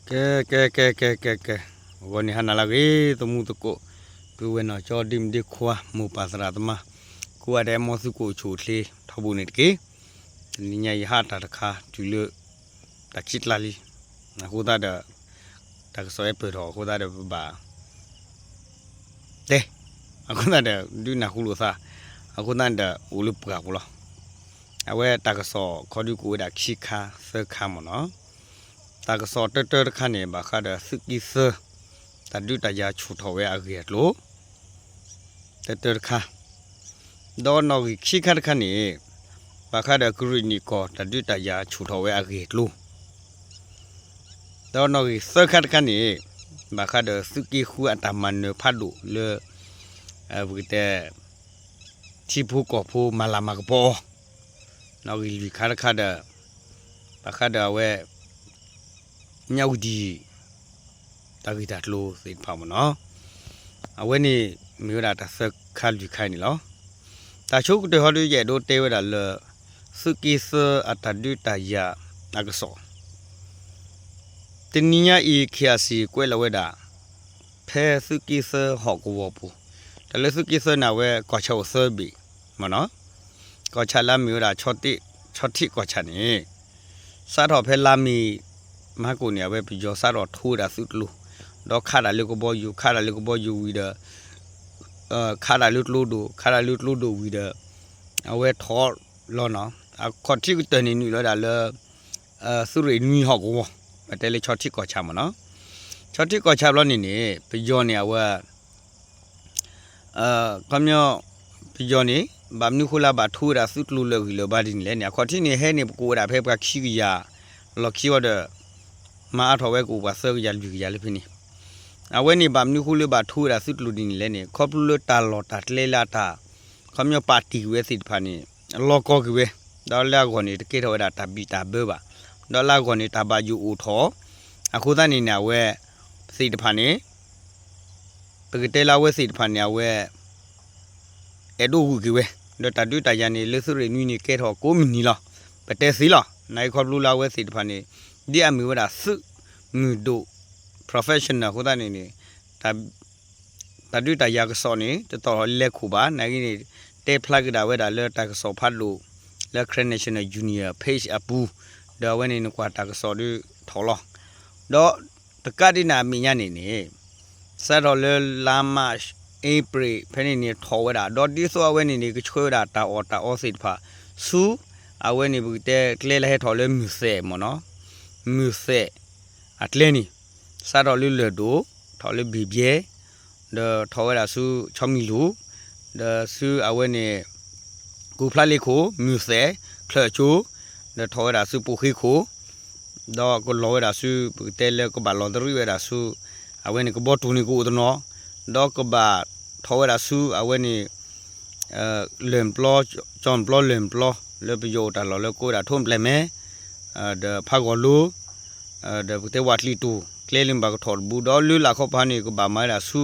ကဲ ကဲ ကဲ ကဲ ကဲ ကဲ, ဂီၤန့ၣ်ဟါနၤလၢအဂ့ၤ သမူသကိး, ပုၢ်ဝဲၢ်နီၢ်ကၠီ ဒ့မုၣ်ဒ့ခွါ မိၢ်ပၢ်သရၣ်သမါ, ကိးဂၤဒဲးမ်သုကိးဆူၣ်အိၣ်ချ့ထီဘိန့ၣ်တက့ၢ်. တနံၤညါယဟးတၢ်တခါ တုၤလၢ တၢ်ခံကျါလံ, အဃိသတးဒီး တၢ်ကစီၣ်အဲၣ်ပၢၢ်ထီၣ်အဃိသတးဒီး ပဘၣ် တဲ, အဃိသတးဒီး ဒုးနၢ်ဟူလိာ်သး, အဃိသတးဒီး အိၣ်လၢပှၢ်ပူၤလီၤ. အဝဲတၢ်ကစီၣ်ခီဒုးကအိၣ်ဝဲဒၣ်ခံခါသၢခါမ့ၢ်နီၤ. တၢ်ကစီၣ်တၢတၢတခါန့ၣ် ဘၣ်ဃးဒီးသုးက့သၢ တၢ်ဒုးတၢ်ယၤဆူၣ်ထီၣ်ဝဲအဂ့ၢ်အကျိၤ တၢတၢတခါ, ဒီးနီၣ်ဂံၢ်ခံခါတခါန့ၣ် ဘၣ်ဃးဒီးကရ့ၣ်နံၣ်ကီၢ် တၢ်ဒုးတၢ်ယၤဆူၣ်ထီၣ်ဝဲအဂ့ၢ်အကျိၤ ဒီးနီၣ်ဂံၢ်သၢခါတခါန့ၣ် ဘၣ်ဃးဒီးသုးက့ဃုအတၢ်မၤနၢၤဖးဒိၣ်လၢ ပကတဲ ထံဖိကီၢ်ဖိမၤလၤမၤကပီၤအီၤ, နီၣ်ဂံၢ်လွံၢ်ခါတခါဒီး ဘၣ်ဃးဒီးအဝဲ ညၣ်ဝူဒံၣ် တၢ်ဂ့ၢ်တၢ်ကျိၤသ့ၣ်တဖၣ်မ့ၢ်နီၤ. အဝဲန့ၣ်မ့ၢ်ဝဲဒၣ်တၢ်သၢခါလွံၢ်ခါန့ၣ်လီၤ. တၢ်ဆိကတၢၢ်ဟီဒုး ယအဲၣ်ဒိးတဲဝဲဒၣ်လၢ သုးက့သၢအတၢ်ဒုးတၢ်ယၤအကစီၣ်, တနံၤညါအံၤ KIC ကွဲးလီၤဝဲဒၣ် ဖဲသုးက့သၢဟီၣ်ကဝီၤပူၤ, တၢ်လၢသုးက့သၢန့ၣ် အဝဲကီၢ်ဆၣ်အိၣ်သၢဘ့ၣ်မ့ၢ်နီၤ. ကီၢ်ဆၣ်လၢအမ့ၢ်ဝဲဒၣ် ဆီထံးကီၢ်ဆၣ်န့ၣ် စးထီၣ်ဖဲလါမ့ၤ မဟါကိၣ်န့ၣ် အဝဲပယီၤစးထီၣ်ထိဝဲဒၣ်သုးကျိၤ, ဒီးခးတၢ်လၢကဘီယူၤ, ခးတၢ်လၢကဘီယူၤဝံၤဒီး ခးတၢ်လၢကျိဒိၣ်, ခးတၢ်လၢကျိဒိၣ်ဝံၤဒီး အဝဲထီၣ်လီၤနီၤ. အခီၣ်ထံးကတၢၢ်န့ၣ် နုာ်လီၤဝဲဒၣ်လၢ သုးရ့ၣ်နွံဟီၣ်ကဝီၤ, ပတဲလၢဆီထံးကီၢ်ဆၣ်မ့ၢ်နီၤ. ဆီထံးကီၢ်ဆၣ်ဘျီန့ၣ်န့ၣ် ပယီၤန့ၣ် အဝဲ ခီပညီ ပယီၤန့ၣ် ဘၣ်မနုၤဃိလၢဘၣ်ထိဝဲဒၣ်သုးကျိၤလၢာ်ဂံၢ်လၢာ်ဘါဒ်န့ၣ်လဲၣ်န့ၣ် အခီၣ်ထံးန့ၣ် ဟဲန့ၣ် ပကအိၣ်ဝဲဒၣ်ဖဲပှၤခံကယၤ လီၢ်ခံဝံၤဒီး မၤအါထီၣ်ဝဲကအိၣ်ပှၤသၢကယၤလွံၢ်ကယၤလၢဖဲန့ၣ်. အဝဲန့ၣ် ဘၣ်မနုၤဃိလၢဘၣ်ထိဝဲဒၣ်သုးကျိၤဒ်န့ၣ်လဲၣ်န့ၣ် ခီဖျိလၢတၢ်လီၢ်တၢ်ကျဲလၢအတၢ် ခီပညီပာ်တံၢ်ကွံာ်ဝဲသ့ၣ်တဖၣ်န့ၣ် လီၤကီၢ်ကွံာ်ဝဲ, ဒီးလၢအဂီၢ်န့ၣ် တကဲထီၣ်ဝဲဒၣ်တၢ်ဘံၣ်တၢ်ဘၢဘၣ်, ဒီးလၢအဂီၢ်န့ၣ် တၢ်ဘၣ်ယိၣ်အိၣ်ထီၣ်, အဃိသတးန့ၣ်န့ၣ် အဝဲသ့ၣ်တဖၣ်န့ၣ် ပကတဲလၢအဝဲသ့ၣ်တဖၣ်န့ၣ် အဝဲ အဲၣ်ဒိးဂုာ်က့ၤဝဲ, ဒီးတၢ်ဒုးတၢ်ယၤန့ၣ် လၢသုးရ့ၣ်နွံန့ၣ် ကဲထီၣ်ကိးမုၢ်နံၤလီၤ. ပတဲသ့လီၤ. နာ်က့ခီဖျိလၢအဝဲသ့ၣ်တဖၣ်န့ၣ် ဒ်အမ့ၢ်ဝဲဒၣ်သုးမုၢ်ဒိၣ် professional အဃိသတးန့ၣ်န့ၣ် တၢ်ဒုးတၢ်ယၤကစီၣ်န့ၣ် တတီၢ်လဲၤခိၣ်ဘၣ်. နာ်က့န့ၣ် တဲဖျါက့ၤဒၣ်ဝဲဒၣ်လၢတၢ်ကစီၣ်ဖးဒိၣ် လၢ Karen National Union page အပူၤ, ဒီးအဝဲန့ၣ်နကွၢ်တၢ်ကစီၣ်ဒုးထီၣ်လီၤ. ဒီးတကးဒံးန့ၣ်အမဲာ်ညါန့ၣ်န့ၣ် စးထီၣ်လၢလါမၢ်ၡး အ့ဖြ့ၣ် ဖဲန့ၣ်န့ၣ်ထီၣ်ဝဲဒၣ်, ဒီးဒ်သိးအဝဲန့ၣ်န့ၣ် ကဆှၢဝဲဒၣ်တၢ်အီၣ်တၢ်အီသ့ၣ်တဖၣ် ဆူ အဝဲန့ၣ်ပကတဲကျဲလၢဟဲထီၣ်လၢမုၢ်သဲးမ့ၢ်နီၤ, မုၢ်သဲးအကျဲန့ၣ် စးထီၣ်လၢလၢၢ်ဒိၣ် ထီၣ်လၢဘံၣ်ဘျဲ ဒီးထီၣ်ဝဲဒၣ်ဆူဆီမံၤလူၢ်, ဒီးဆူအဝဲန့ၣ် ကူၣ်ဖျါလ့ခိၣ် မုၢ်သဲး ချၢၣ်ကၠိ, ဒီးထီၣ်ဝဲဒၣ်ဆူပိာ်ဃ့ခိၣ်, ဒီးကလီၤဝဲဒၣ်ဆူ ပကတဲလၢကဘၣ်လီၤတရံးဝဲဒၣ်ဆူ အဝဲန့ၣ်ကဘီတူၢ်န့ၣ်ကအိၣ်တနီၤ, ဒီးကဘၣ်ထီၣ်ဝဲဒၣ်ဆူအဝဲန့ၣ် လၢၢ်ပျီ ကၠီၣ်ပျီလၢၢ်ပျီ လၢပယီၤအိၣ်တၢ်လီၢ်လၢကိးဝဲဒၣ်ထိၣ်ပျဲၢ်မဲ ဒီးဖးဂီၤလိ ဒီးပကတဲဝးတံၢ်တူၢ် ကျဲလၢမ့ၢ်ဘၣ်ကထီၣ်တဘိ ဒီးလၢလာ်ခီဖးန့ၣ် ကဘၣ်မၤဝဲဒၣ်ဆူ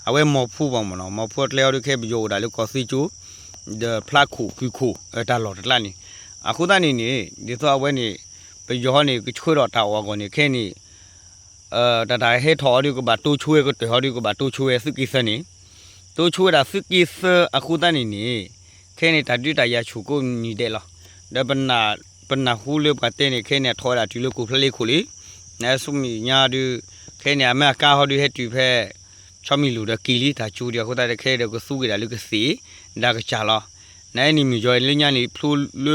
အဝဲမီၤဖူဘၣ်မ့ၢ်နီၤ, မီၤဖူအကျဲအီၤဒုးခဲအံၤပယီၤအိၣ်ဒၣ်လၢကီၢ်သ့ကၠိ ဒီးဖျါခိၣ်ကုၢ်ခိၣ် တၢ်လီၢ်တကျါန့ၣ်, အဃိသတးန့ၣ်န့ၣ် ဒ်သိးအဝဲန့ၣ် ပယီၤဟီန့ၣ် ကဆှၢထီၣ်တၢ်အီၣ်အဂီၢ်န့ၣ် ခဲအံၤန့ၣ် တၢ်တၢ်ဟဲထီၣ်အီၤဒုးကဘၣ်တိဆိဝဲ ကတၢၢ်ဟီဒုးကဘၣ်တိဆိဝဲ သုးက့သၢန့ၣ် တိဆိဝဲဒၣ်သုးက့သၢအဃိသတးန့ၣ်န့ၣ် ခဲအံၤန့ၣ် တၢ်ဒုးတၢ်ယၤဆူၣ်ကိးနံၤဒဲးလီၤ. ဒီးပနၢ်ဟူလၢပှၤတဲန့ၣ် ခဲအံၤန့ၣ် ထီၣ်ဝဲဒၣ်တုၤလၢကူၣ်ဖျါလ့ခိၣ်လံ, နဆူမဲာ်ညါဒုး ခဲအံၤန့ၣ် အမဲရကၤဟီဒုးဟဲတုၤဖဲ ဆီမံၤလူၢ်ဒီးက့ၤလံ တၢ်ကၠိဒံးအဃိသတးဒီး ခဲအံၤဒီးကသူက့ၤဒၣ်လၢကသ့ၣ် ဒါကစၢ်လီၤ. နအံၤန့ၣ်မုၢ်ယီၤလၢညါန့ၣ် ဖျိလၢ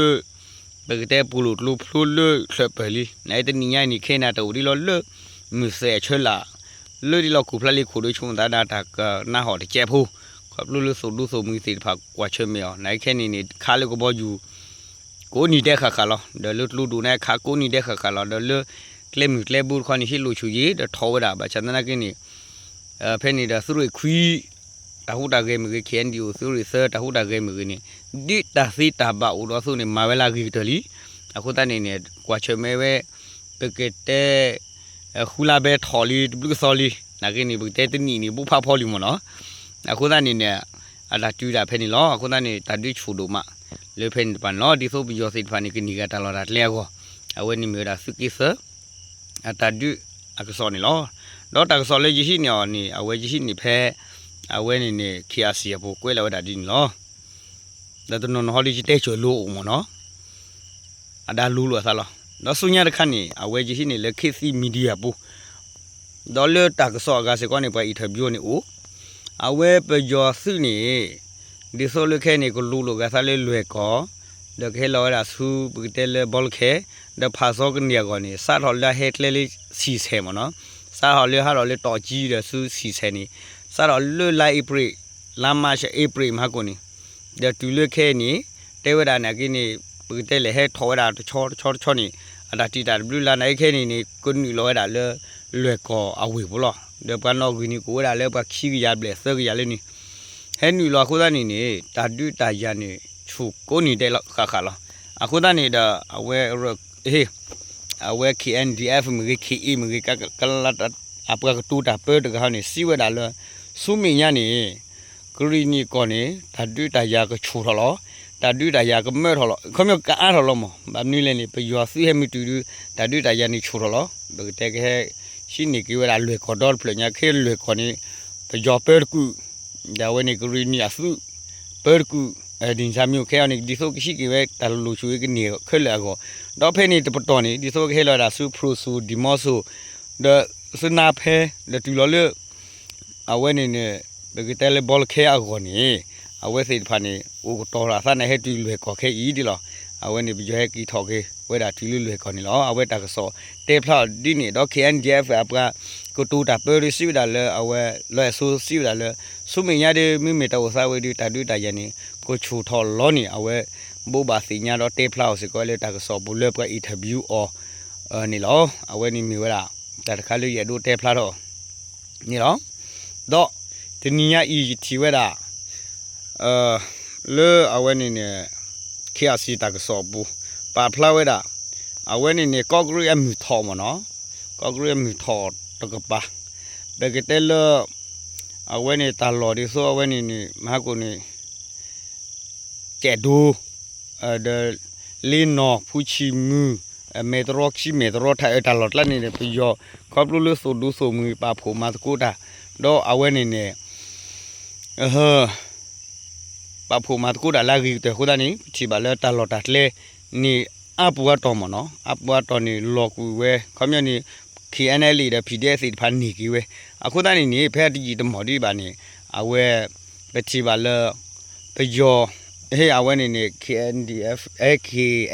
ပကတဲပူၤလိာ်ကျိ ဖျိလၢချၢၣ်ပၢၢ်လံ, နအံၤတနံၤညါအံၤန့ၣ် ခဲအံၤန့ၣ် တအိၣ်ဒ်လီၤလၢ မုၢ်သဲးအဆၢလာ် လၢဒ်လီၤကူၣ်ဖျါလ့ခိၣ်ဒီး ဆိကမိၣ်သးဒၣ်တၢ်ကနၢ်ဟီၣ်တကဲးဖိ, ခီဖျိလၢသိၣ်ဒူသိၣ်မှံၤသ့ၣ်တဖၣ်ကွၢ်ဆၢၣ်မဲာ်အီၤ, နအံၤခဲအံၤန့ၣ်န့ၣ် ခးလၢကဘီယူၤ ကိးနံၤဒဲးဃၣ်ဃၣ်လီၤ. ဒီးလၢကျိဒိၣ်န့ၣ် ခးကိးနံၤဒဲးဃၣ်ဃၣ်လီၤ. ဒီးလၢကျဲမုၢ်ကျဲဘိတခီန့ၣ် ဟ့ၣ်လိာ်ဆူၣ်ယံၤ ဒီးထီၣ်ဝဲဒၣ် ဘၣ်ဆၣ်သနာ်က့န့ၣ် ဖဲန့ၣ်ဒီးသုးရ့ၣ်ခွံ တၢ်ဟူးတၢ်ဂဲၤမ့ၢ်ဂ့ၤ KNDO သုးရ့ၣ်သၢ တၢ်ဟူးတၢ်ဂဲၤမ့ၢ်ဂ့ၤန့ၣ် ဒ်တၢ်သ့တၢ်ဘၣ်အိၣ်ဒီးအသိးန့ၣ် မၤဝဲလၢအဂ့ၤကတၢၢ်လံ. အဃိသတးန့ၣ်န့ၣ် ကွၢ်ဆၢၣ်မဲာ်ဝဲ ပကတဲ ဃုလါဘဲထီၣ်လံ တဘျုးကသီလံ နာ်က့န့ၣ် ပကတဲတနံၣ်န့ၣ် ဘူးဖးဖီလံမ့ၢ်နီၤ. အဃိသတးန့ၣ်န့ၣ် အတၢ်တုၤဒၣ်ဖဲန့ၣ်လီၤ. အဃိသတးန့ၣ် တၢ်ဒုးဆူၣ်ဒိၣ်မး လၢဖဲန့ၣ်တဖၣ်န့ၣ်လီၤ. ဒ်သိးပယီၤသ့ၣ်တဖၣ်န့ၣ် ကန့ၢ်က့ၤတၢ်လီၢ်တၢ်ကျဲအဂီၢ် အဝဲန့ၣ်မ့ၢ်ဝဲဒၣ်သုးက့သၢ အတၢ်ဒုး အကစီၣ်န့ၣ်လီၤ. ဒီးတၢ်ကစီၣ်လၢယဟံးန့ၢ်အီၤန့ၣ် အဝဲယဟံးန့ၢ်ဖဲ အဝဲန့ၣ်န့ၣ် KIC အပူၤကွဲးလီၤဝဲဒၣ်ဒ်န့ၣ်လီၤ. ဒီးတနီၤနီၤဟီဒုးယတဲစိၤလိအိၣ်မ့ၢ်နီၤ, အဒၣ်လူၤလိာ်အသးလီၤ. ဒီးဆူညါတခါန့ၣ် အဝဲယဟံးန့ၢ်လၢ ခေတ်သစ် Media ပူၤ ဒီးလၢတၢ်ကစီၣ်အဂၤစ့ၢ်ကီးန့ၣ် ပှၤ interview န့ၣ်အိၣ်, အဝဲပယီၤသုးန့ၣ် ဒ်သိးလၢခဲအံၤန့ၣ် ကလူၤလိာ်က့ၤသးလၢလွဲၢ်ကီၢ်, ဒီးကဟဲလီၤဝဲဒၣ်ဆူပကတဲလၢဘီလၢခဲ, ဒီးဖးစီကန့ၢ်အဂီၢ်န့ၣ် စးထီၣ်လၢဟဲကျဲလၢဆံၣ်ဆဲးမ့ၢ်နီၤ, စးထီၣ်လၢဟးထီၣ်လၢတီၣ်ကံဒီးဆူဆံၣ်ဆဲးန့ၣ်, စးထီၣ်လၢလါအ့ဖြ့ၣ်, လါမၢ်ၡး အ့ဖြ့ၣ်မဟါကိၣ်န့ၣ်, ဒီးတုၤလၢခဲအံၤန့ၣ် တဲဝဲဒၣ်နာ်က့န့ၣ် ပကတဲလဲၣ်ဟဲထီၣ်ဝဲဒၣ်တဆီတဆီတဆီန့ၣ် အတၢ်တံာ်တာ်တဘျုးလါနာ်က့ခဲအံၤန့ၣ်န့ၣ် ကနုာ်လီၤဝဲဒၣ်လၢ လွဲၢ်ကီၢ်အဝ့ၢ်ပူၤလီၤ. ဒီးပှၤနီၣ်ဂံၢ်န့ၣ် ကအိၣ်ဝဲဒၣ်လၢပှၤခံကယၤဘျဲၣ်သၢကယၤလၢန့ၣ် ဟဲနုာ်လီၤအဃိသတးန့ၣ်န့ၣ် တၢ်ဒုးတၢ်ယၤန့ၣ် ဆူၣ်ကိးနံၤဒဲးလီၤဃၣ်ဃၣ်လီၤ. အဃိသတးန့ၣ်ဒီး အဝဲ အဝဲ K N D F မ့ၢ်ဂ့ၤ K A မ့ၢ်ဂ့ၤ ကလ အပှၤကတိၤတၢ်ပၢတဂၤဟီန့ၣ် စံးဝဲဒၣ်လၢ ဆူမဲာ်ညါန့ၣ် ကရံၣ်နံၣ်ကီၢ်န့ၣ် တၢ်ဒုးတၢ်ယၤကဆူၣ်ထီၣ်လီၤ. တၢ်ဒုးတၢ်ယၤကမၢထီၣ်လီၤ. ခီပညီကအါထီၣ်လီၤမး. ဘၣ်မနုၤလဲၣ်န့ၣ် ပယီၤသုးဟဲမုၢ်တုၤဒုး တၢ်ဒုးတၢ်ယၤန့ၣ်ဆူၣ်ထီၣ်လီၤ. ပကတဲကဟဲ ဟံးန့ၢ်က့ၤဝဲဒၣ်လွဲၢ်ကီၢ်ဒီတဖျၢၣ်ညါ ခဲလွဲၢ်ကီၢ်န့ၣ် ပယီၤပၢတကုာ် ဒီးအဝဲန့ၣ်ကရံၣ်နံၣ်အသုး ပၢတကုာ် ဒ်န့ၣ်မ့ၢ်ခဲအံၤန့ၣ် ဒ်သိးကဟံးက့ၤဝဲတၢ်လိၤဆိၣ်ဂ့ၤကန့ၢ်ခဲလၢာ်အဂီၢ်, ဒီးဖဲန့ၣ်တပတီၢ်န့ၣ် ဒ်သိးကဟဲလီၤဝဲဒၣ်ဆူဖရူစိၤ ဒံၣ်မီစိၤ ဒီးဆူနါဖဲ ဒီးတုၤလီၤလၢ အဝဲန့ၣ်န့ၣ် ပကတဲလၢဘီလၢခဲအဂီၢ်န့ၣ် အဝဲသ့ၣ်တဖၣ်န့ၣ် အိၣ်ကတီၤလီၤအသးန့ၣ် ဟဲတုၤလွဲၢ်ကီၢ်ခဲအံၤဒ်လီၤ. အဝဲန့ၣ်ပယီၤဟဲက့ၤထီၣ်က့ၤဝဲဒၣ်တုၤလၢလွဲၢ်ကီၢ်န့ၣ်လီၤ. အဝဲတၢ်ကစီၣ်တဲဖျါအီၤဒ်န့ၣ် ဒီး K N D F အပှၤကတိၤတၢ်ပၢဒုးစံးဝဲဒၣ်လၢ အဝဲလီၤအဲၣ်ဆိစံးဝဲဒၣ်လၢ ဆူမဲာ်ညါဒုး မ့မ့ၢ်တၢ်အိၣ်သးဝဲဒုး တၢ်ဒုးတၢ်ယၤန့ၣ် ကဆူၣ်ထီၣ်လီၤန့ၣ် အဝဲဘိးဘၣ်သ့ၣ်ညါဒီးတဲဖျါအီၤစ့ၢ်ကီးလၢတၢ်ကစီၣ်ပူၤလၢပှၤ interview အီၤ န့ၣ်လီၤ. အဝဲန့ၣ်မ့ၢ်ဝဲဒၣ် တၢ်တခါလၢယအဲၣ်ဒိးတဲဖျါထီၣ် န့ၣ်လီၤ. ဒီးတနံၤညါအံၤယထံၣ်ဝဲဒၣ် လၢအဝဲန့ၣ်န့ၣ် K I C တၢ်ကစီၣ်အပူၤ ပာ်ဖျါဝဲဒၣ် အဝဲန့ၣ်န့ၣ် ကီၢ်ကရံၣ်အမုၢ်ထီၣ်မ့ၢ်နီၤ, ကီၢ်ကရံၣ်အမုၢ်ထီၣ်တကပၤ ပကတဲလၢ အဝဲန့ၣ်တၢ်လီၢ်ဒ်သိးအဝဲန့ၣ်န့ၣ် မဟါကိၣ်န့ၣ် ကဲးဒိ ဒီး လ့နီၣ် ဖူဆံၣ်မုၢ် မဲၢ်တရီခံမဲၢ်တရီထးအၢ တၢ်လီၢ်တကျါန့ၣ်ဒီး ပယီၤ ခီဖျိလၢသိၣ်ဒူသိၣ်မှံၤ ပာ်ဖှိၣ်မၤသကိးတၢ် ဒီးအဝဲန့ၣ်န့ၣ် ပာ်ဖှိၣ်မၤသကိးတၢ်လၢအဂ့ၤကတၢၢ်အဃိသတးန့ၣ် ပထံၣ်ဘၣ်လၢတၢ်လီၢ်တၢ်ကျဲန့ၣ် အါပူၤအါတီၢ်မ့ၢ်နီၤ, အါပူၤအါတီၢ်န့ၣ် လီၤကွံာ်ဝဲ ခီပညီန့ၣ် K N L A ဒီး P D F သ့ၣ်တဖၣ်န့ၢ်က့ၤဝဲ အဃိသတးန့ၣ်န့ၣ် ဖဲအတယံာ်တမီၢ်ဒံးဘၣ်န့ၣ် အဝဲ ပထံၣ်ဘၣ်လၢ ပယီၤ ဟ့ၣ်အဝဲန့ၣ်န့ၣ် K N D F, K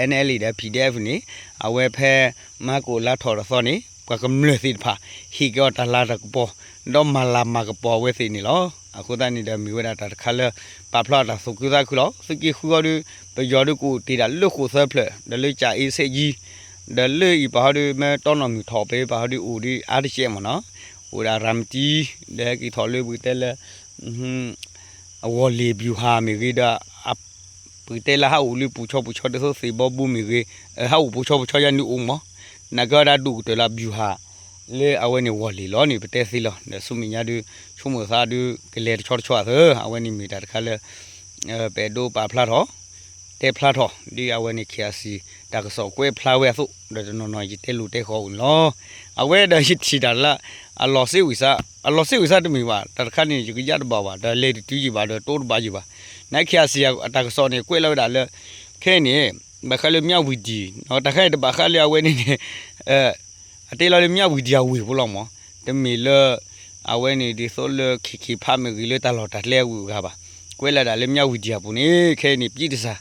N L A ဒီး P D F န့ၣ် အဝဲဖဲမဟါကိၣ်လါထီၣ်တသီန့ၣ် ပှၤကမျၢၢ်သ့ၣ်တဖၣ် ဟ့ၣ်က့ၤအီၤတၢ်လၤတၢ်ကပီၤ ဒီးမၤလၤမၤကပီၤအဝဲသ့ၣ်န့ၣ်လီၤ. အဃိသတးန့ၣ်ဒီးမ့ၢ်ဝဲဒၣ်တၢ်တခါလၢ ပာ်ဖျါအတၢ်သူၣ်ခုသးခုလီၤ. သုးက့ဃုအီၤဒီး ပယီၤဒီးကအိၣ်တ့ၢ်ဒၣ်လၢဃိာ်သၢဖျၢၣ် ဒီးလၢကၠၤအ့စဲးယံၤ ဒီးလၢအံၤပာ်ဟီဒီး မ့ၢ်တီနီၢ်မုၢ်ထီၣ်ပပာ်ဟီဒီးအိၣ်ဒီးအါတကဲးမ့ၢ်နီၤ, အိၣ်ဒၣ်ရၤမတံ ဒီးဟဲက့ၤထီၣ်လၢပကတဲလၢ အဂီၢ်လ့ၣ် ဗျူဟာ မ့ၢ်ဂ့ၤဒီး ပကတဲလၢဟးအိၣ်လၢပူၤဆီပူၤဆီဒ်သိးသ့ၣ်ဘီဘိမ့ၢ်ဂ့ၤ, ဟးအိၣ်ပူၤဆီပူၤဆီယါန့ၣ်အိၣ်မး, နာ်က့ဒီးဒိၣ်ကတၢၢ်လၢ ဗျူဟာ လၢအဝဲန့ၣ်ဂီၢ်လ့ၣ်လီၤန့ၣ် ပတဲသ့လီၤ. ဒီးဆူမဲာ်ညါဒုး ဆိကမိၣ်သးဒုး ကလဲၤတဆီတဆီအသး အဝဲန့ၣ်မ့ၢ်တၢ်တခါလၢ ပအဲၣ်ဒိးပာ်ဖျါထီၣ် တဲဖျါထီၣ် ဒ်အဝဲန့ၣ် K I C တၢ်ကစီၣ်ကွဲးဖျါဝဲအသိး ဒီးတနီၤနီၤယတဲလိၤတဲဃီအိၣ်န့ၣ်လီၤ. အဝဲဒီးယထံၣ်တၢ်လၢ အလီၤစ့ဝံၤစါ, အလီၤစ့ဝံၤစါတမ့ၢ်ဘၣ်, တၢ်တခါန့ၣ် ယကယၢ်တဘၣ်ဘၣ်, ဒီးလဲၤတတုၤယံၤဘၣ်, ဒီးတိတဘၣ်ယံၤဘၣ်. န K I C အတၢ်ကစီၣ်န့ၣ် ကွဲးလီၤဝဲဒၣ်လၢ ခဲအံၤန့ၣ် ဘၣ်ဃးလၢ မြဝတီ တၢ်ခါအံၤတဘၣ်ဃးလၢအဝဲန့ၣ်န့ၣ် အတဲလီၤလၢ မြဝတီ အဝ့ၢ်ပူၤလီၤမး, တမ့ၢ်လၢ အဝဲန့ၣ်ဒ်သိးလၢ ခ့ခ့ဖးမ့ၢ်ဂ့ၤလၢတၢ်လီၢ်တၢ်ကျဲအဂုၤအဂၤဘၣ်. ကွဲးလီၤဒၣ်လၢ မြဝတီ အပူၤန့ၣ် ခဲအံၤန့ၣ် ပျံၤတစၢ်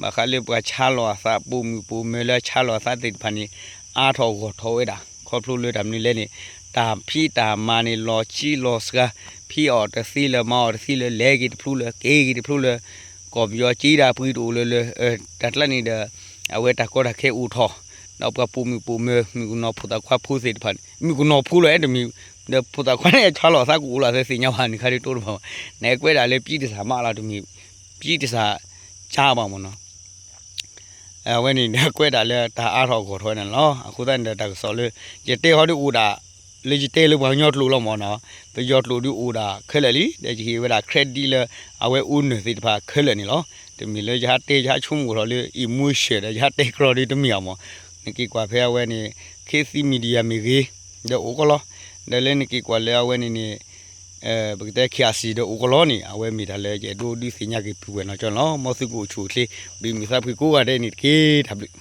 ဘၣ်ဃးလၢပှၤဆါလီၤအသး ပိာ်မုၣ်ပိာ်မၢၤလၢဆါလီၤအသးသ့ၣ်တဖၣ်န့ၣ် အါထီၣ်ဂီၢ်ထီၣ်ဝဲဒၣ် ခီဖျိလၢတၢ်မနုၤလဲၣ်န့ၣ် တၢ်ဖံးတၢ်မၤန့ၣ် လီၤဆံးလီၤစှၤ, ဖံးအီၣ်တသ့လၢၤ မၤအီၣ်တသ့လၢၤ လဲၤက့ၤတဖျိလၢၤ က့ၤက့ၤတဖျိလၢၤ ကီၢ်ပယီၤက့ၤဒၣ်ပှ့ၤတအိၣ်လၢၤလၢၤ တၢ်ကျါန့ၣ်ဒီး အဝဲတၢ်ကီတၢ်ခဲအိၣ်ထီၣ် ဒီးပှၤပိာ်မုၣ်ပိာ်မၢၤ မုၣ်ကနီၤဖိသၣ်ခွါဖိသ့ၣ်တဖၣ်န့ၣ် မုၣ်ကနီၤဖိလီၤအဲၣ်တမံၤ ဒီးဖိသၣ်ခွါန့ၣ် ဆါလီၤအသးကအိၣ်လီၤသ့ၣ်ညါဘၣ်န့ၣ် ခါဒ်တိတဘၣ်ဘၣ် နကွဲးဒၣ်လၢပျံၤတစၢ်မးလီၤတမံၤ ပျံၤတစၢ်ကၢဘၣ်မ့ၢ်နီၤ အဝဲန့ၣ်ဒီးကွဲးဒၣ်လၢတၢ်အါထီၣ်ဂီၢ်ထီၣ်ဝဲန့ၣ်လီၤ. အဃိသတးန့ၣ်ဒီးတၢ်ကစီၣ်လၢ ယတဲဟီဒုးအိၣ်ဒၣ် လၢယတဲလၢပှၤကညီကျိာ်လီၤမ့ၢ်နီၤ ပယီၤကျိာ်ဒုးအိၣ်ဒၣ်ခဲလၢာ်လံ ဒီးယဟ့ၣ်ဝဲဒၣ် credit လၢ အဝဲ owner သ့ၣ်တဖၣ်ခဲလၢာ်န့ၣ်လီၤ. တမ့ၢ်လၢယဟးတဲယဟးဆိကမိၣ်ထီၣ်လၢ emotion ဒီးယဟးတဲကြီဒုးတမ့ၢ်အီၤမ့ၢ် နက့ၤကွၢ်ဖဲအဝဲန့ၣ် ခေတ်သစ် media မ့ၢ်ဂ့ၤ ဒီးအိၣ်ကီးလီၤ. ဒီးလၢနက့ၤကွၢ်လၢအဝဲန့ၣ်န့ၣ် ပကတဲ ခ့ၣ်အၣ်စံၣ် ဒီးအိၣ်ကီးလီၤန့ၣ် အဝဲမ့ၢ်တၢ်လၢယအဲၣ်ဒိးဒုးသ့ၣ်ညါက့ၤပုၢ်ဝဲၢ်နီၢ်ကၠီန့ၣ်လီၤ. မ်သုကအိၣ်ဆူၣ်အိၣ်ချ့ ဘၣ်မုာ်သးဖှံကိးဂၤဒဲးန့ၣ်တက့ၢ်. တၢ်ဘျုး